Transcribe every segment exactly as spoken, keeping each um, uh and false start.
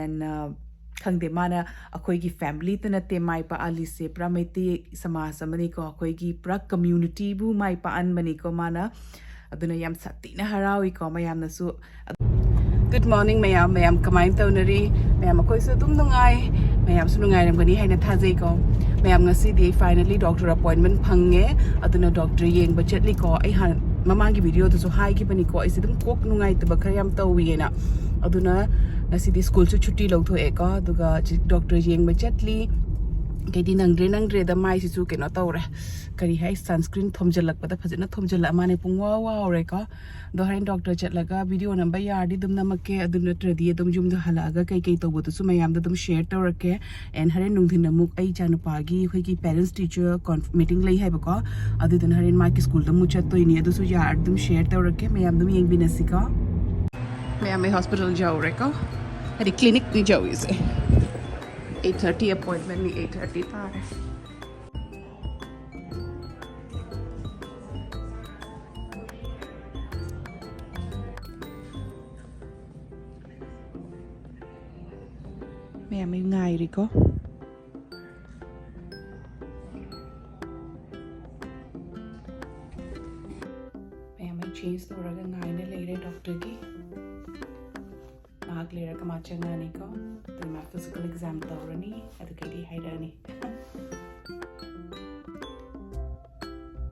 And, uh, ꯈꯪꯗꯦ, ꯃꯥꯅ ꯑꯩꯈꯣꯏꯒꯤ ꯐꯦꯃꯤꯂꯤꯇ ꯅꯠꯇꯦ ꯃꯥꯏ ꯄꯥꯛꯍꯜꯂꯤꯁꯦ, ꯄꯨꯔꯥ ꯃꯩꯇꯩ ꯁꯃꯥꯖ ꯑꯃꯅꯤꯀꯣ, ꯑꯩꯈꯣꯏꯒꯤ ꯄꯨꯔꯥ ꯀꯝꯃ꯭ꯌꯨꯅꯤꯇꯤꯕꯨ ꯃꯥꯏ ꯄꯥꯛꯍꯟꯕꯅꯤꯀꯣ ꯃꯥꯅ꯫ ꯑꯗꯨꯅ ꯌꯥꯝ ꯁꯥꯊꯤꯅ ꯍꯔꯥꯎꯏꯀꯣ ꯃꯌꯥꯝꯅꯁꯨ꯫ Good morning ꯃꯌꯥꯝ, ꯃꯌꯥꯝ ꯀꯃꯥꯏꯅ ꯇꯧꯅꯔꯤ? ꯃꯌꯥꯝ ꯑꯩꯈꯣꯏꯁꯨ ꯑꯗꯨꯝ ꯅꯨꯡꯉꯥꯏ, ꯃꯌꯥꯝꯁꯨ ꯅꯨꯡꯉꯥꯏꯔꯝꯒꯅꯤ ꯍꯥꯏꯅ ꯊꯥꯖꯩꯀꯣ꯫ ꯃꯌꯥꯝ ꯉꯁꯤꯗꯤ finally doctor appointment ꯐꯪꯉꯦ, ꯑꯗꯨꯅ doctor ꯌꯦꯡꯕ ꯆꯠꯂꯤꯀꯣ꯫ ꯑꯩ ꯍꯥꯟ ꯃꯃꯥꯡꯒꯤ videoꯗꯁꯨ ꯍꯥꯏꯈꯤꯕꯅꯤꯀꯣ, ꯑꯩꯁꯦ ꯑꯗꯨꯝ ꯀꯣꯛ ꯅꯨꯡꯉꯥꯏꯇꯕ ꯈꯔ ꯌꯥꯝ ꯇꯧꯋꯤꯅ꯫ ꯑꯗꯨꯅ ꯉꯁꯤꯗꯤ ꯁ꯭ꯀꯨꯜꯁꯨ ꯁꯨꯇꯤ ꯂꯧꯊꯣꯛꯑꯦꯀꯣ, ꯑꯗꯨꯒ ꯍꯧꯖꯤꯛ doctor ꯌꯦꯡꯕ ꯆꯠꯂꯤ꯫ ꯀꯩꯗꯤ ꯅꯪꯗ꯭ꯔꯦ ꯅꯪꯗ꯭ꯔꯦꯗ, ꯃꯥꯏꯁꯤꯁꯨ ꯀꯩꯅꯣ ꯇꯧꯔꯦ, ꯀꯔꯤ ꯍꯥꯏ, sunscreen ꯊꯣꯝꯖꯤꯜꯂꯛꯄꯗ ꯐꯖꯅ ꯊꯣꯝꯖꯤꯜꯂꯛꯑ ꯃꯥꯅꯦ, ꯄꯨꯡ ꯋꯥ ꯋꯥꯎꯔꯦꯀꯣ꯫ ꯑꯗꯣ ꯍꯣꯔꯦꯟ doctor ꯆꯠꯂꯒ video ꯅꯝꯕ ꯌꯥꯔꯗꯤ ꯑꯗꯨꯝ ꯅꯝꯃꯛꯀꯦ, ꯑꯗꯨ ꯅꯠꯇ꯭ꯔꯗꯤ ꯑꯗꯨꯝ ꯌꯨꯝꯗ ꯍꯜꯂꯛꯑꯒ ꯀꯩꯀꯩ ꯇꯧꯕꯗꯨꯁꯨ ꯃꯌꯥꯝꯗ ꯑꯗꯨꯝ share ꯇꯧꯔꯛꯀꯦ꯫ And ꯍꯣꯔꯦꯟ ꯅꯨꯡꯊꯤꯟ ꯑꯃꯨꯛ ꯑꯩ ꯏꯆꯥꯅꯨꯄꯥꯒꯤ ꯑꯩꯈꯣꯏꯒꯤ parents teacher conf- meeting ꯂꯩ ꯍꯥꯏꯕꯀꯣ, ꯑꯗꯨꯗꯨꯅ ꯍꯣꯔꯦꯟ ꯃꯥꯒꯤ ꯁ꯭ꯀꯨꯜꯗ ꯑꯃꯨꯛ ꯆꯠꯇꯣꯏꯅꯤ, ꯑꯗꯨꯁꯨ ꯌꯥꯔꯗꯤ ꯑꯗꯨꯝ share ꯇꯧꯔꯛꯀꯦ, ꯃꯌꯥꯝ ꯑꯗꯨꯝ ꯌꯦꯡꯕꯤꯅꯁꯤꯀꯣ꯫ ꯃꯌꯥꯝ ꯑꯩ hospital ꯌꯧꯔꯦꯀꯣ, ꯍꯥꯏꯗꯤ clinicꯅꯤ ꯌꯧꯔꯤꯁꯦ꯫ Eight thirty appointmentꯅꯤ, eight thirty ꯇꯥꯔꯦ꯫ ꯃꯌꯥꯝ ꯑꯩ ꯉꯥꯏꯔꯤꯀꯣ꯫ ꯃꯌꯥꯝ ꯑꯩ change ꯇꯧꯔꯒ ꯉꯥꯏꯅ ꯂꯩꯔꯦ doctorꯒꯤ꯫ ꯉꯥꯏꯍꯥꯛ ꯂꯩꯔꯒ ꯃꯥ ꯆꯪꯉꯛꯑꯅꯤꯀꯣ꯫ ꯑꯗꯨ ꯃꯥ physical exam ꯇꯧꯔꯅꯤ, ꯑꯗꯨꯒꯩꯗꯤ ꯍꯥꯏꯔꯛꯑꯅꯤ꯫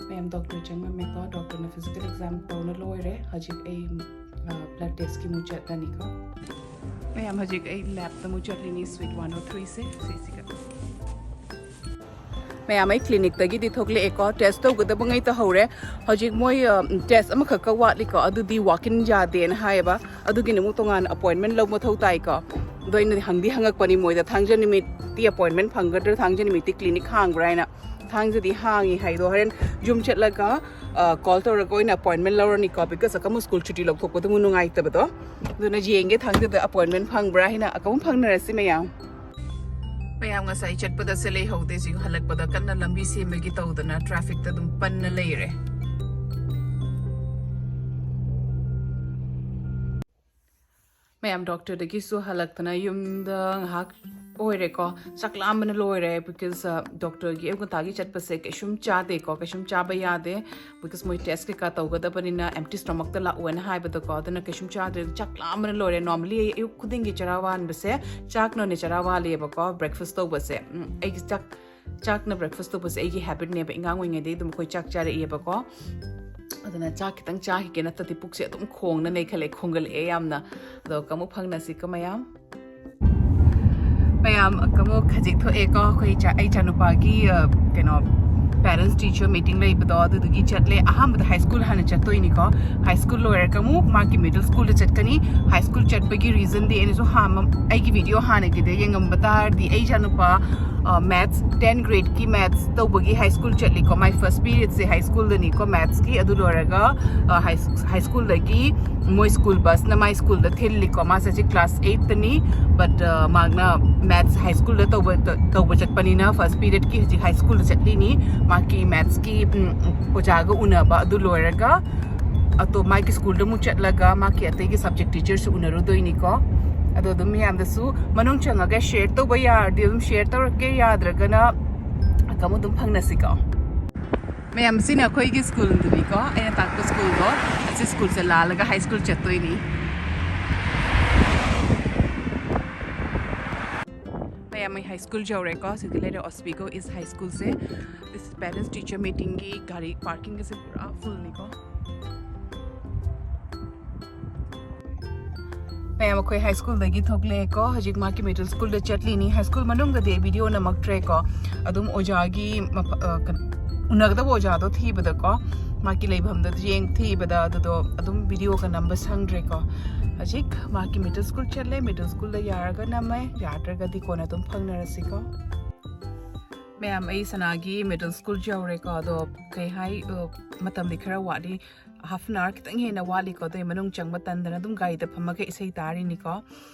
ꯃꯌꯥꯝ doctor ꯆꯪꯉꯝꯃꯦꯀꯣ, doctorꯅ physical exam ꯇꯧꯅ ꯂꯣꯏꯔꯦ꯫ ꯍꯧꯖꯤꯛ ꯑꯩ, ꯑ, blood testꯀꯤ ꯑꯃꯨꯛ ꯆꯠꯂꯅꯤꯀꯣ꯫ ꯃꯌꯥꯝ ꯍꯧꯖꯤꯛ ꯑꯩ labꯇ ꯑꯃꯨꯛ ꯆꯠꯂꯤꯅꯤ, suite one oh threeꯁꯦ, ꯁꯤꯁꯤꯒ꯫ ꯃꯌꯥꯝ ꯑꯩ clinicꯇꯒꯤꯗꯤ ꯊꯣꯛꯂꯛꯑꯦꯀꯣ, test ꯇꯧꯒꯗꯕꯉꯩ ꯇꯧꯍꯧꯔꯦ꯫ ꯍꯧꯖꯤꯛ ꯃꯣꯏ, ꯑ, test ꯑꯃꯈꯛꯀ ꯋꯥꯠꯂꯤꯀꯣ, ꯑꯗꯨꯗꯤ walk-in ꯌꯥꯗꯦꯅ ꯍꯥꯏꯌꯦꯕ, ꯑꯗꯨꯒꯤꯅ ꯑꯃꯨꯛ ꯇꯣꯉꯥꯟꯅ appointment ꯂꯧꯕ ꯃꯊꯧ ꯇꯥꯏꯀꯣ꯫ ꯑꯗꯣ ꯑꯩꯅꯗꯤ ꯍꯪꯗꯤ ꯍꯪꯉꯛꯄꯅꯤ ꯃꯣꯏꯗ, ꯊꯥꯡꯖ ꯅꯨꯃꯤꯠꯇꯤ appointment ꯐꯪꯒꯗ꯭ꯔꯥ, ꯊꯥꯡꯖ ꯅꯨꯃꯤꯠꯇꯤ clinic ꯍꯥꯡꯕ꯭ꯔꯥ ꯍꯥꯏꯅ꯫ ꯊꯥꯡꯖꯗꯤ ꯍꯥꯡꯉꯤ ꯍꯥꯏꯗꯣ ꯍꯣꯔꯦꯟ ꯌꯨꯝ ꯆꯠꯂꯒ, ꯑ, call ꯇꯧꯔꯒ ꯑꯣꯏꯅ appointment ꯂꯧꯔꯅꯤꯀꯣ, because ꯑꯀꯝ ꯁ꯭ꯀꯨꯜ ꯁꯨꯇꯤ ꯂꯧꯊꯣꯛꯄꯗꯨ ꯑꯃꯨꯛ ꯅꯨꯡꯉꯥꯏꯇꯕꯗꯣ꯫ ꯑꯗꯨꯅ ꯌꯦꯡꯒꯦ ꯊꯥꯡꯖꯗ appointment ꯐꯪꯕ꯭ꯔꯥ ꯍꯥꯏꯅ꯫ ꯑꯀꯝ ꯐꯪꯅꯔꯁꯤ ꯃꯌꯥꯝ꯫ ꯃꯌꯥꯝ ꯉꯁꯥꯏ ꯆꯠꯄꯗ ꯁꯦ ꯂꯩꯍꯧꯗꯦ, ꯍꯧꯖꯤꯛ ꯍꯜꯂꯛꯄꯗ ꯀꯟꯅ ꯂꯝꯕꯤ ꯁꯦꯝꯕꯒꯤ ꯇꯧꯗꯅ trafficꯇ ꯑꯗꯨꯝ ꯄꯟꯅ ꯂꯩꯔꯦ꯫ ꯃꯌꯥꯝ ꯗꯣꯛꯇꯔꯗꯒꯤꯁꯨ ꯍꯜꯂꯛꯇꯅ ꯌꯨꯝꯗ ꯉꯥꯏꯍꯥꯛ ꯑꯣꯏꯔꯦꯀꯣ꯫ ꯆꯥꯛ ꯂꯥꯝꯕꯅ ꯂꯣꯏꯔꯦ, because ꯗꯣꯛꯇꯔꯒꯤ ꯑꯌꯨꯛ ꯉꯟꯇꯥꯒꯤ ꯆꯠꯄꯁꯦ ꯀꯩꯁꯨꯝ ꯆꯥꯗꯦꯀꯣ, ꯀꯩꯁꯨꯝ ꯆꯥꯕ ꯌꯥꯗꯦ, because ꯃꯣꯏ ꯇꯦꯁ ꯀꯩꯀꯥ ꯇꯧꯒꯗꯕꯅꯤꯅ ꯑꯦꯝꯇꯤ ꯁ꯭ꯇꯣꯃꯛꯇ ꯂꯥꯛꯑꯣꯅ ꯍꯥꯏꯕꯗꯀꯣ꯫ ꯑꯗꯨꯅ ꯀꯩꯁꯨꯝ ꯆꯥꯗ꯭ꯔꯦ, ꯆꯥꯛ ꯂꯥꯝꯕꯅ ꯂꯣꯏꯔꯦ꯫ ꯅꯣꯔꯃꯦꯜꯂꯤ ꯑꯩ ꯑꯌꯨꯛ ꯈꯨꯗꯤꯡꯒꯤ ꯆꯔꯥ ꯋꯥꯟꯕꯁꯦ ꯆꯥꯛꯅꯅꯦ ꯆꯔꯥ ꯋꯥꯜꯂꯦꯕꯀꯣ, ꯕ꯭ꯔꯦꯛꯐꯥꯁ ꯇꯧꯕꯁꯦ꯫ ꯎꯝ, ꯑꯩꯒꯤ ꯆꯥꯛ ꯆꯥꯛꯅ ꯕ꯭ꯔꯦꯛꯐꯥꯁ ꯇꯧꯕꯁꯦ ꯑꯩꯒꯤ ꯍꯦꯕꯤꯠꯅꯦꯕ꯫ ꯑꯉꯥꯡ ꯑꯣꯏꯔꯤꯉꯩꯗꯒꯤ ꯑꯗꯨꯝ ꯑꯩꯈꯣꯏ ꯆꯥꯛ ꯆꯥꯔꯛꯏꯑꯕꯀꯣ꯫ ꯑꯗꯨꯅ ꯆꯥꯛ ꯈꯤꯇꯪ ꯆꯥꯈꯤꯒꯦ, ꯅꯠꯇ꯭ꯔꯗꯤ ꯄꯨꯛꯁꯦ ꯑꯗꯨꯝ ꯈꯣꯡꯅ ꯂꯩꯈꯠꯂꯦ, ꯈꯣꯡꯒꯠꯂꯛꯑꯦ ꯌꯥꯝꯅ꯫ ꯑꯗꯣ ꯀꯃꯨꯛ ꯐꯪꯅꯁꯤꯀꯣ ꯃꯌꯥꯝ꯫ ꯃꯌꯥꯝ ꯀꯃꯨꯛ ꯈꯖꯤꯛ ꯊꯣꯛꯑꯦꯀꯣ꯫ ꯑꯩꯈꯣꯏ ꯏꯆꯥ, ꯑꯩ ꯏꯆꯥꯅꯨꯄꯥꯒꯤ, ꯑ, ꯀꯩꯅꯣ, ꯄꯦꯔꯦꯟꯁ ꯇꯤꯆꯔ ꯃꯤꯇꯤꯡ ꯂꯩꯕꯗꯣ, ꯑꯗꯨꯗꯨꯒꯤ ꯆꯠꯂꯦ꯫ ꯑꯍꯥꯟꯕꯗ ꯍꯥꯏ ꯁ꯭ꯀꯨꯜ ꯍꯥꯟꯅ ꯆꯠꯇꯣꯏꯅꯤꯀꯣ꯫ ꯍꯥꯏ ꯁ꯭ꯀꯨꯜ ꯂꯣꯏꯔꯒ ꯑꯃꯨꯛ ꯃꯥꯒꯤ ꯃꯤꯗꯜ ꯁ꯭ꯀꯨꯜꯗ ꯆꯠꯀꯅꯤ꯫ ꯍꯥꯏ ꯁ꯭ꯀꯨꯜ ꯆꯠꯄꯒꯤ ꯔꯤꯖꯟꯗꯤ ꯑꯩꯅꯁꯨ ꯍꯥꯟꯅ ꯑꯩꯒꯤ ꯚꯤꯗꯤꯑꯣ ꯍꯥꯟꯅꯒꯤꯗ ꯌꯦꯡꯉꯝꯕ ꯇꯥꯔꯗꯤ, ꯑꯩ ꯏꯆꯥꯅꯨꯄꯥ ꯃꯦꯠꯁ, ꯇꯦꯟ ꯒ꯭ꯔꯦꯗꯀꯤ ꯃꯦꯠꯁ ꯇꯧꯕꯒꯤ ꯍꯥꯏ ꯁ꯭ꯀꯨꯜ ꯆꯠꯂꯤꯀꯣ꯫ ꯃꯥꯏ ꯐꯥꯔꯁ ꯄꯤꯔꯤꯌꯠꯁꯦ ꯍꯥꯏ ꯁ꯭ꯀꯨꯜꯗꯅꯤꯀꯣ, ꯃꯦꯠꯁꯀꯤ꯫ ꯑꯗꯨ ꯂꯣꯏꯔꯒ, ꯑ, ꯍꯥꯏ, ꯍꯥꯏ ꯁ꯭ꯀꯨꯜꯗꯒꯤ ꯃꯣꯏ ꯁ꯭ꯀꯨꯜ ꯕꯁꯅ ꯃꯥꯏ ꯁ꯭ꯀꯨꯜꯗ ꯊꯤꯜꯂꯤꯀꯣ꯫ ꯃꯥꯁꯦ ꯍꯧꯖꯤꯛ ꯀ꯭ꯂꯥꯁ ꯑꯩꯠꯇꯅꯤ, but, ꯑ, ꯃꯥꯅ ꯃꯦꯠꯁ ꯍꯥꯏ ꯁ꯭ꯀꯨꯜꯗ ꯇꯧꯕ, ꯇꯧꯕ ꯆꯠꯄꯅꯤꯅ ꯐꯥꯔꯁ ꯄꯤꯔꯤꯌꯠꯀꯤ ꯍꯧꯖꯤꯛ ꯍꯥꯏ ꯁ꯭ꯀꯨꯜꯗ ꯆꯠꯂꯤꯅꯤ꯫ ꯃꯥꯒꯤ ꯃꯦꯠꯁꯀꯤ, ꯎꯝ, ꯑꯣꯖꯥꯒ ꯎꯅꯕ꯫ ꯑꯗꯨ ꯂꯣꯏꯔꯒ ꯑꯇꯣꯞ ꯃꯥꯒꯤ ꯁ꯭ꯀꯨꯜꯗ ꯑꯃꯨꯛ ꯆꯠꯂꯒ ꯃꯥꯒꯤ ꯑꯇꯩꯒꯤ ꯁꯕꯖꯦꯛ ꯇꯤꯆꯔꯁꯨ ꯎꯅꯔꯨꯗꯣꯏꯅꯤꯀꯣ꯫ ꯑꯗꯣ ꯑꯗꯨꯝ ꯃꯌꯥꯝꯗꯁꯨ ꯃꯅꯨꯡ ꯆꯪꯉꯒ ꯁꯤꯌꯔ ꯇꯧꯕ ꯌꯥꯔꯗꯤ ꯑꯗꯨꯝ ꯁꯤꯌꯔ ꯇꯧꯔꯛꯀꯦ, ꯌꯥꯗ꯭ꯔꯒꯅ ꯀꯃꯨꯛ ꯑꯗꯨꯝ ꯐꯪꯅꯁꯤꯀꯣ꯫ ꯃꯌꯥꯝ, ꯁꯤꯅ ꯑꯩꯈꯣꯏꯒꯤ ꯁ꯭ꯀꯨꯜꯗꯨꯅꯤꯀꯣ, ꯑꯩꯅ ꯇꯥꯛꯄ ꯁ꯭ꯀꯨꯜꯗꯣ꯫ ꯑꯁꯤ ꯁ꯭ꯀꯨꯜꯁꯦ ꯂꯥꯜꯂꯒ ꯍꯥꯏ ꯁ꯭ꯀꯨꯜ ꯆꯠꯇꯣꯏꯅꯤ꯫ ꯃꯌꯥꯝ, ꯑꯩ ꯍꯥꯏ ꯁ꯭ꯀꯨꯜ ꯌꯧꯔꯦꯀꯣ꯫ ꯁꯤꯗ ꯂꯩꯔꯦ Oswego East High Schoolꯁꯦ꯫ This is parents teacher meetingꯒꯤ ꯒꯥꯔꯤ ꯄꯥꯔꯀꯤꯡꯒꯁꯦ ꯄꯨꯔꯥ ꯐꯨꯜꯅꯤꯀꯣ꯫ ꯃꯌꯥꯝ, ꯑꯩꯈꯣꯏ ꯍꯥꯏ ꯁ꯭ꯀꯨꯜꯗꯒꯤ ꯊꯣꯛꯂꯛꯑꯦꯀꯣ꯫ ꯍꯧꯖꯤꯛ ꯃꯥꯒꯤ ꯃꯤꯗꯜ ꯁ꯭ꯀꯨꯜꯗ ꯆꯠꯂꯤꯅꯤ꯫ ꯍꯥꯏ ꯁ꯭ꯀꯨꯜ ꯃꯅꯨꯡꯗꯗꯤ ꯑꯩ ꯚꯤꯗꯤꯑꯣ ꯅꯝꯃꯛꯇ꯭ꯔꯦꯀꯣ꯫ ꯑꯗꯨꯝ ꯑꯣꯖꯥꯒꯤ ꯃꯐ-, ꯑ, ꯀꯩꯅꯣ, ꯎꯅꯒꯗꯕ ꯑꯣꯖꯥꯗꯣ ꯊꯤꯕꯗꯀꯣ, ꯃꯥꯒꯤ ꯂꯩꯐꯝꯗ ꯌꯦꯡ ꯊꯤꯕꯗ ꯑꯗꯨꯗꯣ ꯑꯗꯨꯝ ꯚꯤꯗꯤꯑꯣꯒ ꯅꯝꯕ ꯁꯪꯗ꯭ꯔꯦꯀꯣ꯫ ꯍꯧꯖꯤꯛ ꯃꯥꯒꯤ ꯃꯤꯗꯜ ꯁ꯭ꯀꯨꯜ ꯆꯠꯂꯦ꯫ ꯃꯤꯗꯜ ꯁ꯭ꯀꯨꯜꯗ ꯌꯥꯔꯒ ꯅꯝꯃꯦ, ꯌꯥꯗ꯭ꯔꯒꯗꯤ ꯀꯣꯟꯅ ꯑꯗꯨꯝ ꯐꯪꯅꯔꯁꯤꯀꯣ꯫ ꯃꯌꯥꯝ, ꯑꯩ ꯁꯅꯥꯒꯤ ꯃꯤꯗꯜ ꯁ꯭ꯀꯨꯜ ꯌꯧꯔꯦꯀꯣ꯫ ꯑꯗꯣ ꯀꯩ ꯍꯥꯏ, ꯑ, ꯃꯇꯝꯗꯤ ꯈꯔ ꯋꯥꯠꯂꯤ, ꯍꯥꯐ ꯑꯦꯟ ꯑꯋꯥꯔ ꯈꯤꯇꯪ ꯍꯦꯟꯅ ꯋꯥꯠꯂꯤꯀꯣ꯫ ꯑꯗꯨꯏ ꯃꯅꯨꯡ ꯆꯪꯕ ꯇꯟꯗꯅ ꯑꯗꯨꯝ ꯒꯥꯔꯤꯗ ꯐꯝꯃꯒ ꯏꯁꯩ ꯇꯥꯔꯤꯅꯤꯀꯣ꯫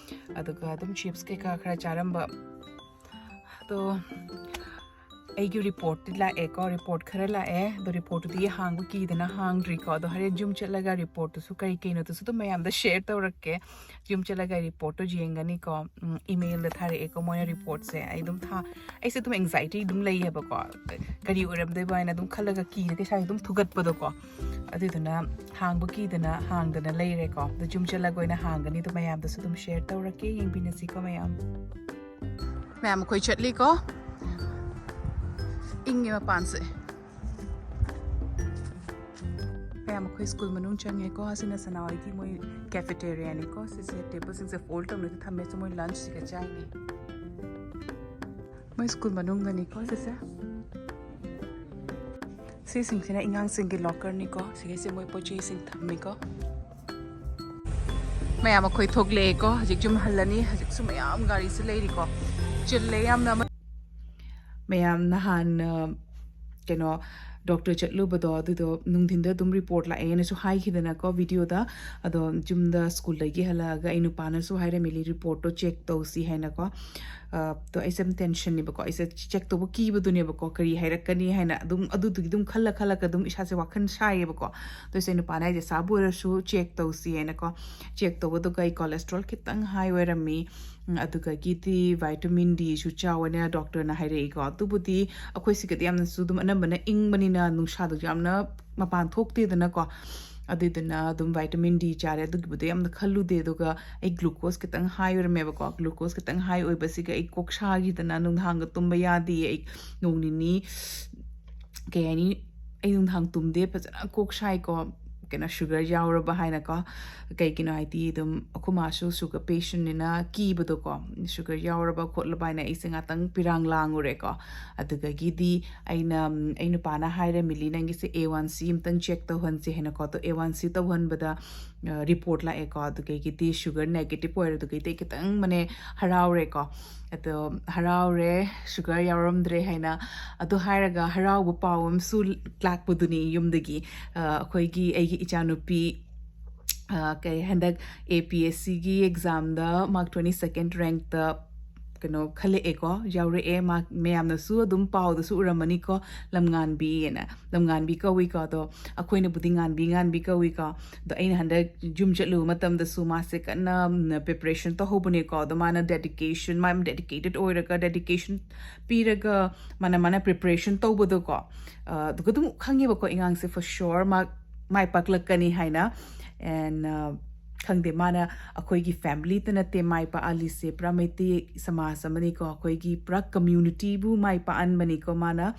ꯑꯗꯨꯒ ꯑꯗꯨꯝ ꯆꯤꯞꯁ ꯀꯩꯀꯥ ꯈꯔ ꯆꯥꯔꯝꯕ꯫ ꯑꯗꯣ ꯑꯩꯒꯤ ꯔꯤꯄꯣꯔꯠꯇꯤ ꯂꯥꯛꯑꯦꯀꯣ, ꯔꯤꯄꯣꯔꯠ ꯈꯔ ꯂꯥꯛꯑꯦ꯫ ꯑꯗꯣ ꯔꯤꯄꯣꯔꯠꯇꯨꯗꯤ ꯍꯥꯡꯕ ꯀꯤꯗꯅ ꯍꯥꯡꯗ꯭ꯔꯤꯀꯣ꯫ ꯑꯗꯣ ꯍꯣꯔꯦꯟ ꯌꯨꯝ ꯆꯠꯂꯒ ꯔꯤꯄꯣꯔꯠꯇꯨꯁꯨ ꯀꯔꯤ ꯀꯩꯅꯣꯗꯨꯁꯨ ꯑꯗꯨꯝ ꯃꯌꯥꯝꯗ ꯁꯦꯌꯔ ꯇꯧꯔꯛꯀꯦ꯫ ꯌꯨꯝ ꯆꯠꯂꯒ ꯔꯤꯄꯣꯔꯠꯇꯣ ꯌꯦꯡꯒꯅꯤꯀꯣ꯫ ꯎꯝ, ꯏꯃꯦꯜꯗ ꯊꯥꯔꯛꯑꯦꯀꯣ ꯃꯣꯏꯅ ꯔꯤꯄꯣꯔꯠꯁꯦ꯫ ꯑꯩ ꯑꯗꯨꯝ ꯊꯥ ꯑꯩꯁꯦ ꯑꯗꯨꯝ ꯑꯦꯡꯖꯥꯏꯇꯤ ꯑꯗꯨꯝ ꯂꯩꯌꯦꯕꯀꯣ, ꯀꯔꯤ ꯑꯣꯏꯔꯝꯗꯣꯏꯕ ꯍꯥꯏꯅ ꯑꯗꯨꯝ ꯈꯜꯂꯒ ꯀꯤꯔꯒ ꯏꯁꯥꯁꯦ ꯑꯗꯨꯝ ꯊꯨꯒꯠꯄꯗꯣꯀꯣ꯫ ꯑꯗꯨꯗꯨꯅ ꯍꯥꯡꯕ ꯀꯤꯗꯅ ꯍꯥꯡꯗꯅ ꯂꯩꯔꯦꯀꯣ꯫ ꯑꯗꯣ ꯌꯨꯝ ꯆꯠꯂꯒ ꯑꯣꯏꯅ ꯍꯥꯡꯒꯅꯤ꯫ ꯑꯗꯣ ꯃꯌꯥꯝꯗꯁꯨ ꯑꯗꯨꯝ ꯁꯦꯌꯔ ꯇꯧꯔꯛꯀꯦ, ꯌꯦꯡꯕꯤꯅꯁꯤꯀꯣ ꯃꯌꯥꯝ꯫ ꯃꯌꯥꯝ ꯑꯩꯈꯣꯏ ꯆꯠꯂꯤꯀꯣ꯫ ꯏꯪꯉꯦ ꯃꯄꯥꯟꯁꯦ꯫ ꯃꯌꯥꯝ ꯑꯩꯈꯣꯏ ꯁ꯭ꯀꯨꯜ ꯃꯅꯨꯡ ꯆꯪꯉꯦꯀꯣ꯫ ꯑꯁꯤꯅ ꯁꯅꯥꯍꯣꯏꯒꯤ ꯃꯣꯏ ꯀꯦꯐꯦꯇꯦꯔꯤꯌꯥꯅꯤꯀꯣ꯫ ꯁꯤꯁꯦ ꯇꯦꯕꯜꯁꯤꯡꯁꯦ ꯐꯣꯜ ꯇꯧꯅꯗꯤ ꯊꯝꯃꯦ꯫ ꯁꯤ ꯃꯣꯏ ꯂꯟꯆꯁꯤꯒ ꯆꯥꯏꯅꯦ꯫ ꯃꯣꯏ ꯁ꯭ꯀꯨꯜ ꯃꯅꯨꯡꯗꯅꯤꯀꯣ ꯁꯤꯁꯦ꯫ ꯁꯤꯁꯤꯡꯁꯤꯅ ꯑꯉꯥꯡꯁꯤꯡꯒꯤ ꯂꯣꯀꯔꯅꯤꯀꯣ꯫ ꯁꯤꯒꯩꯁꯦ ꯃꯣꯏ ꯄꯣꯠ ꯆꯩꯁꯤꯡ ꯊꯝꯃꯤꯀꯣ꯫ ꯃꯌꯥꯝ ꯑꯩꯈꯣꯏ ꯊꯣꯛꯂꯛꯑꯦꯀꯣ꯫ ꯍꯧꯖꯤꯛ ꯌꯨꯝ ꯍꯜꯂꯅꯤ꯫ ꯍꯧꯖꯤꯛꯁꯨ ꯃꯌꯥꯝ ꯒꯥꯔꯤꯁꯦ ꯂꯩꯔꯤꯀꯣ꯫ ꯆꯤꯜꯂꯦ ꯌꯥꯝꯅ꯫ ꯃꯌꯥꯝ ꯅꯍꯥꯟ, ꯑ, ꯀꯩꯅꯣ, ꯗꯣꯛꯇꯔ ꯆꯠꯂꯨꯕꯗꯣ, ꯑꯗꯨꯗꯣ ꯅꯨꯡꯊꯤꯟꯗ ꯑꯗꯨꯝ ꯔꯤꯄꯣꯔꯠ ꯂꯥꯛꯑꯦꯅꯁꯨ ꯍꯥꯏꯈꯤꯗꯅꯀꯣ ꯚꯤꯗꯤꯑꯣꯗ꯫ ꯑꯗꯣ ꯌꯨꯝꯗ ꯁ꯭ꯀꯨꯜꯗꯒꯤ ꯍꯜꯂꯛꯑꯒ ꯑꯩ ꯅꯨꯄꯥꯅꯁꯨ ꯍꯥꯏꯔꯝꯃꯤ, "ꯔꯤꯄꯣꯔꯠꯇꯣ ꯆꯦꯛ ꯇꯧꯁꯤ" ꯍꯥꯏꯅꯀꯣ꯫ ꯑ, ꯑꯗꯣ ꯑꯩꯁꯦ ꯌꯥꯝ ꯇꯦꯟꯁꯟꯅꯦꯕꯀꯣ꯫ ꯑꯩꯁꯦ ꯆꯦꯛ ꯇꯧꯕ ꯀꯤꯕꯗꯨꯅꯦꯕꯀꯣ, ꯀꯔꯤ ꯍꯥꯏꯔꯛꯀꯅꯤ ꯍꯥꯏꯅ ꯑꯗꯨꯝ ꯑꯗꯨꯗꯨꯒꯤ ꯑꯗꯨꯝ ꯈꯜꯂ ꯈꯜꯂꯒ ꯑꯗꯨꯝ ꯏꯁꯥꯁꯦ ꯋꯥꯈꯜ ꯁꯥꯏꯌꯦꯕꯀꯣ꯫ ꯑꯗꯣ ꯑꯩꯁꯦ ꯅꯨꯄꯥꯅ ꯍꯥꯏꯁꯦ, "ꯁꯥꯕꯨ ꯑꯣꯏꯔꯁꯨ ꯆꯦꯛ ꯇꯧꯁꯤ" ꯍꯥꯏꯅꯀꯣ꯫ ꯆꯦꯛ ꯇꯧꯕꯗꯨꯒ ꯑꯩ ꯀꯣꯂꯦꯁꯇ꯭ꯔꯣꯜ ꯈꯤꯇꯪ ꯍꯥꯏ ꯑꯣꯏꯔꯝꯃꯤ꯫ ꯎꯝ, ꯑꯗꯨꯗꯒꯤꯗꯤ ꯚꯥꯏꯇꯥꯃꯤꯟ ꯗꯤꯁꯨ ꯆꯥꯎ ꯍꯥꯏꯅ ꯗꯣꯛꯇꯔꯅ ꯍꯥꯏꯔꯛꯏꯀꯣ꯫ ꯑꯗꯨꯕꯨꯗꯤ ꯑꯩꯈꯣꯏ ꯁꯤꯒꯗꯤ ꯌꯥꯝꯅꯁꯨ ꯑꯗꯨꯝ ꯑꯅꯝꯕꯅ ꯏꯪꯕꯅꯤꯅ ꯅꯨꯡꯁꯥꯗꯁꯨ ꯌꯥꯝꯅ ꯃꯄꯥꯟ ꯊꯣꯛꯇꯦꯗꯅꯀꯣ꯫ ꯑꯗꯨꯏꯗꯨꯅ ꯑꯗꯨꯝ ꯚꯥꯏꯇꯥꯃꯤꯟ ꯗꯤ ꯆꯥꯔꯦ꯫ ꯑꯗꯨꯒꯤꯕꯨꯗꯤ ꯌꯥꯝꯅ ꯈꯜꯂꯨꯗꯦ꯫ ꯑꯗꯨꯒ ꯑꯩ ꯒ꯭ꯂꯨꯀꯣꯁ ꯈꯤꯇꯪ ꯍꯥꯏ ꯑꯣꯏꯔꯝꯃꯦꯕꯀꯣ꯫ ꯒ꯭ꯂꯨꯀꯣꯁ ꯈꯤꯇꯪ ꯍꯥꯏ ꯑꯣꯏꯕꯁꯤꯒ ꯑꯩ ꯀꯣꯛ ꯁꯥꯈꯤꯗꯅ ꯅꯨꯡꯗꯥꯡꯒ ꯇꯨꯝꯕ ꯌꯥꯗꯦ꯫ ꯑꯩ ꯅꯣꯡ ꯅꯤꯅꯤ, ꯀꯩ ꯍꯥꯏꯅꯤ, ꯑꯩ ꯅꯨꯡꯗꯥꯡ ꯇꯨꯝꯗꯦ, ꯐꯖꯅ ꯀꯣꯛ ꯁꯥꯏꯀꯣ꯫ ꯀꯩꯅꯣ, ꯁꯨꯒꯔ ꯌꯥꯎꯔꯕ ꯍꯥꯏꯅꯀꯣ꯫ ꯀꯩꯒꯤꯅꯣ ꯍꯥꯏꯗꯤ ꯑꯗꯨꯝ ꯑꯩꯈꯣꯏ ꯃꯥꯁꯨ ꯁꯨꯒꯔ ꯄꯦꯁꯦꯟꯅꯤꯅ ꯀꯤꯕꯗꯣꯀꯣ, ꯁꯨꯒꯔ ꯌꯥꯎꯔꯕ ꯈꯣꯠꯂꯕ ꯍꯥꯏꯅ ꯑꯩꯁꯦ ꯉꯥꯛꯇꯪ ꯄꯤꯔꯥꯡ ꯂꯥꯡꯉꯨꯔꯦꯀꯣ꯫ ꯑꯗꯨꯗꯒꯤꯗꯤ ꯑꯩꯅ, ꯎꯝ, ꯑꯩ ꯅꯨꯄꯥꯅ ꯍꯥꯏꯔꯦ, "ꯃꯤꯂꯤ, ꯅꯪꯒꯤꯁꯦ ꯑꯦ ꯋꯥꯟ ꯁꯤ ꯑꯝꯇꯪ ꯆꯦꯛ ꯇꯧꯍꯟꯁꯦ" ꯍꯥꯏꯅꯀꯣ꯫ ꯑꯗꯣ ꯑꯦ ꯋꯥꯟ ꯁꯤ ꯇꯧꯍꯟꯕꯗ, ꯑ, ꯔꯤꯄꯣꯔꯠ ꯂꯥꯛꯑꯦꯀꯣ꯫ ꯑꯗꯨꯗꯒꯤꯗꯤ ꯁꯨꯒꯔ ꯅꯦꯒꯦꯇꯤꯞ ꯑꯣꯏꯔꯦ꯫ ꯑꯗꯨꯗꯒꯤꯗꯤ ꯑꯩ ꯈꯤꯇꯪ ꯃꯅꯦ ꯍꯔꯥꯎꯔꯦꯀꯣ꯫ ꯑꯗꯣ ꯍꯔꯥꯎꯔꯦ, ꯁꯨꯒꯔ ꯌꯥꯎꯔꯝꯗ꯭ꯔꯦ ꯍꯥꯏꯅ꯫ ꯑꯗꯨ ꯍꯥꯏꯔꯒ ꯍꯔꯥꯎꯕ ꯄꯥꯎ ꯑꯃꯁꯨ ꯂꯥꯛꯄꯗꯨꯅꯤ ꯌꯨꯝꯗꯒꯤ꯫ ꯑ, ꯑꯩꯈꯣꯏꯒꯤ, ꯑꯩꯒꯤ ꯏꯆꯥꯅꯨꯄꯤ, ꯑ, ꯀꯩ, ꯍꯟꯗꯛ ꯑꯦ ꯄꯤ ꯑꯦꯁ ꯁꯤꯒꯤ ꯑꯦꯛꯖꯥꯝꯗ ꯃꯥꯔꯛ ꯇ꯭ꯋꯦꯟꯇꯤ ꯁꯦꯀꯦꯟ ꯔꯦꯡꯛꯇ ꯀꯩꯅꯣ ꯈꯜꯂꯛꯑꯦꯀꯣ, ꯌꯥꯎꯔꯛꯑꯦ꯫ ꯃꯥ, ꯃꯌꯥꯝꯅꯁꯨ ꯑꯗꯨꯝ ꯄꯥꯎꯗꯁꯨ ꯎꯔꯝꯃꯅꯤꯀꯣ, ꯂꯝꯉꯥꯟꯕꯤꯑꯅ꯫ ꯂꯝꯉꯥꯟꯕꯤ ꯀꯧꯏꯀꯣ, ꯑꯗꯣ ꯑꯩꯈꯣꯏꯅꯕꯨꯗꯤ ꯉꯥꯟꯕꯤ, ꯉꯥꯟꯕꯤ ꯀꯧꯏꯀꯣ꯫ ꯑꯗꯣ ꯑꯩꯅ ꯍꯟꯗꯛ ꯌꯨꯝ ꯆꯠꯂꯨꯕ ꯃꯇꯝꯗꯁꯨ ꯃꯥꯁꯦ ꯀꯟꯅ ꯄ꯭ꯔꯤꯄꯔꯦꯁꯟ ꯇꯧꯍꯧꯕꯅꯦꯀꯣ꯫ ꯑꯗꯣ ꯃꯥꯅ ꯗꯦꯗꯤꯀꯦꯁꯟ, ꯃꯥ ꯌꯥꯝ ꯗꯦꯗꯤꯀꯦꯇꯦꯠ ꯑꯣꯏꯔꯒ, ꯗꯦꯗꯤꯀꯦꯁꯟ ꯄꯤꯔꯒ ꯃꯥꯅ, ꯃꯥꯅ ꯄ꯭ꯔꯤꯄꯔꯦꯁꯟ ꯇꯧꯕꯗꯣꯀꯣ, ꯑ, ꯑꯗꯨꯒ ꯑꯗꯨꯝ ꯈꯪꯉꯦꯕꯀꯣ, ꯑꯉꯥꯡꯁꯦ for sure ꯃꯥ ꯃꯥꯏ ꯄꯥꯛꯂꯛꯀꯅꯤ ꯍꯥꯏꯅ꯫ And, ꯑ, ꯈꯪꯗꯦ, ꯃꯥꯅ ꯑꯩꯈꯣꯏꯒꯤ ꯐꯦꯃꯤꯂꯤꯇ ꯅꯠꯇꯦ ꯃꯥꯏ ꯄꯥꯛꯍꯜꯂꯤꯁꯦ, ꯄꯨꯔꯥ ꯃꯩꯇꯩ ꯁꯃꯥꯖ ꯑꯃꯅꯤꯀꯣ, ꯑꯩꯈꯣꯏꯒꯤ ꯄꯨꯔꯥ ꯀꯝꯃ꯭ꯌꯨꯅꯤꯇꯤꯕꯨ ꯃꯥꯏ ꯄꯥꯛꯍꯟꯕꯅꯤꯀꯣ ꯃꯥꯅ꯫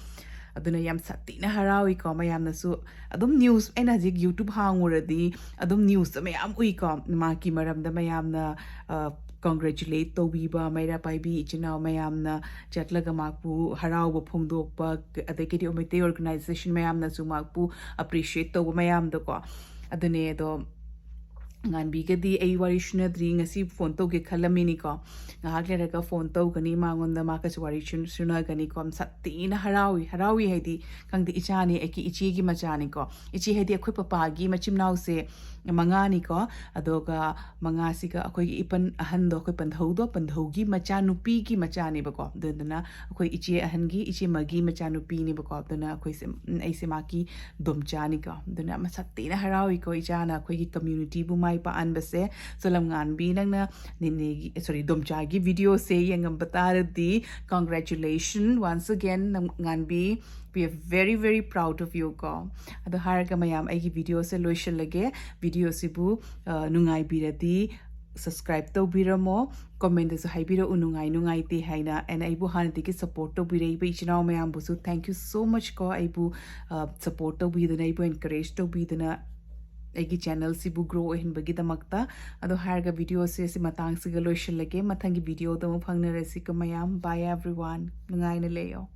ꯑꯗꯨꯅ ꯌꯥꯝ ꯁꯥꯊꯤꯅ ꯍꯔꯥꯎꯏꯀꯣ꯫ ꯃꯌꯥꯝꯅꯁꯨ ꯑꯗꯨꯝ ꯅ꯭ꯌꯨꯁ, ꯑꯩꯅ ꯍꯧꯖꯤꯛ YouTube ꯍꯥꯡꯉꯨꯔꯗꯤ ꯑꯗꯨꯝ ꯅ꯭ꯌꯨꯁꯇ ꯃꯌꯥꯝ ꯎꯏꯀꯣ, ꯃꯥꯒꯤ ꯃꯔꯝꯗ ꯃꯌꯥꯝꯅ, ꯑ, ꯀꯣꯡꯒ꯭ꯔꯦꯆꯨꯂꯦꯠ ꯇꯧꯕꯤꯕ, ꯃꯩꯔꯥ ꯄꯥꯏꯕꯤ ꯏꯆꯤꯟ ꯏꯅꯥꯎ ꯃꯌꯥꯝꯅ ꯆꯠꯂꯒ ꯃꯥꯕꯨ ꯍꯔꯥꯎꯕ ꯐꯣꯡꯗꯣꯛꯄ, ꯑꯗꯒꯤꯗꯤ ꯃꯩꯇꯩ ꯑꯣꯔꯒꯅꯥꯏꯖꯦꯁꯟ ꯃꯌꯥꯝꯅꯁꯨ ꯃꯥꯕꯨ ꯑꯦꯄ꯭ꯔꯤꯁꯤꯌꯦꯠ ꯇꯧꯕ ꯃꯌꯥꯝꯗꯣꯀꯣ꯫ ꯑꯗꯨꯅꯦ꯫ ꯑꯗꯣ ꯉꯥꯟꯕꯤꯒꯗꯤ ꯑꯩ ꯋꯥꯔꯤ ꯁꯨꯅꯗ꯭ꯔꯤ, ꯉꯁꯤ ꯐꯣꯟ ꯇꯧꯒꯦ ꯈꯜꯂꯝꯃꯤꯅꯤꯀꯣ꯫ ꯉꯥꯏꯍꯥꯛ ꯂꯩꯔꯒ ꯐꯣꯟ ꯇꯧꯒꯅꯤ ꯃꯉꯣꯟꯗ, ꯃꯥꯒꯁꯨ ꯋꯥꯔꯤ ꯁꯨ-, ꯁꯨꯅꯒꯅꯤꯀꯣ꯫ ꯌꯥꯝ ꯁꯥꯊꯤꯅ ꯍꯔꯥꯎꯏ, ꯍꯔꯥꯎꯏ ꯍꯥꯏꯗꯤ, ꯈꯪꯗꯦ, ꯏꯆꯥꯅꯤ, ꯑꯩꯒꯤ ꯏꯆꯦꯒꯤ ꯃꯆꯥꯅꯤꯀꯣ꯫ ꯏꯆꯦ ꯍꯥꯏꯗꯤ ꯑꯩꯈꯣꯏ ꯄꯄꯥꯒꯤ ꯃꯆꯤꯟ ꯃꯅꯥꯎꯁꯦ ꯃꯉꯥꯅꯤꯀꯣ꯫ ꯑꯗꯨꯒ ꯃꯉꯥꯁꯤꯒ ꯑꯩꯈꯣꯏꯒꯤ ꯏꯄꯟ ꯑꯍꯟꯗꯣ, ꯑꯩꯈꯣꯏ ꯄꯟꯊꯧꯗꯣ, ꯄꯟꯊꯧꯒꯤ ꯃꯆꯥꯅꯨꯄꯤꯒꯤ ꯃꯆꯥꯅꯦꯕꯀꯣ꯫ ꯑꯗꯨꯗꯨꯅ ꯑꯩꯈꯣꯏ ꯏꯆꯦ ꯑꯍꯟꯒꯤ, ꯏꯆꯦ ꯃꯒꯤ ꯃꯆꯥꯅꯨꯄꯤꯅꯦꯕꯀꯣ꯫ ꯑꯗꯨꯅ ꯑꯩꯈꯣꯏꯁꯦ, ꯎꯝ, ꯑꯩꯁꯦ ꯃꯥꯒꯤ ꯗꯣꯝꯆꯥꯅꯤꯀꯣ꯫ ꯑꯗꯨꯅ ꯌꯥꯝ ꯁꯥꯊꯤꯅ ꯍꯔꯥꯎꯏꯀꯣ, ꯏꯆꯥꯅ ꯑꯩꯈꯣꯏꯒꯤ ꯀꯝꯃ꯭ꯌꯨꯅꯤꯇꯤꯕꯨ ꯃꯥꯏ ꯄꯥꯛꯍꯟꯕꯁꯦ꯫ ꯁꯣ ꯂꯝꯉꯥꯟꯕꯤ, ꯅꯪꯅ ꯅꯦꯅꯦꯒꯤ, ꯁꯣꯔꯤ, ꯗꯣꯝꯆꯥꯒꯤ ꯚꯤꯗꯤꯑꯣꯁꯦ ꯌꯦꯡꯉꯝꯕ ꯇꯥꯔꯗꯤ, congratulation once again, ꯉꯥꯟꯕꯤ, we are very, very proud of you ꯀꯣ꯫ ꯑꯗꯣ ꯍꯥꯏꯔꯒ ꯃꯌꯥꯝ, ꯑꯩꯒꯤ ꯚꯤꯗꯤꯑꯣꯁꯦ ꯂꯣꯏꯁꯤꯜꯂꯒꯦ꯫ ꯚꯤꯗꯤꯑꯣꯁꯤꯕꯨ, ꯑ, ꯅꯨꯡꯉꯥꯏꯕꯤꯔꯗꯤ subscribe ꯇꯧꯕꯤꯔꯝꯃꯣ, ꯀꯣꯃꯦꯟꯗꯁꯨ ꯍꯥꯏꯕꯤꯔꯛꯎ ꯅꯨꯡꯉꯥꯏ ꯅꯨꯡꯉꯥꯏꯇꯦ ꯍꯥꯏꯅ꯫ And ꯑꯩꯕꯨ ꯍꯥꯟꯅꯗꯒꯤ support ꯇꯧꯕꯤꯔꯛꯏꯕ ꯏꯆꯤꯟ ꯏꯅꯥꯎ ꯃꯌꯥꯝꯕꯨꯁꯨ thank you so much ꯀꯣ, ꯑꯩꯕꯨ, ꯑ, support ꯇꯧꯕꯤꯗꯨꯅ, ꯑꯩꯕꯨ encourage ꯇꯧꯕꯤꯗꯨꯅ ꯑꯩꯒꯤ ꯆꯦꯅꯦꯜꯁꯤꯕꯨ grow ꯑꯣꯏꯍꯟꯕꯒꯤꯗꯃꯛꯇ꯫ ꯑꯗꯣ ꯍꯥꯏꯔꯒ ꯚꯤꯗꯤꯑꯣꯁꯦ ꯁꯤ ꯃꯇꯥꯡꯁꯤꯒ ꯂꯣꯏꯁꯤꯜꯂꯒꯦ꯫ ꯃꯊꯪꯒꯤ ꯚꯤꯗꯤꯑꯣꯗ ꯑꯃꯨꯛ ꯐꯪꯅꯔꯁꯤꯀꯣ ꯃꯌꯥꯝ꯫ Bye everyone. ꯅꯨꯡꯉꯥꯏꯅ ꯂꯩꯌꯣ꯫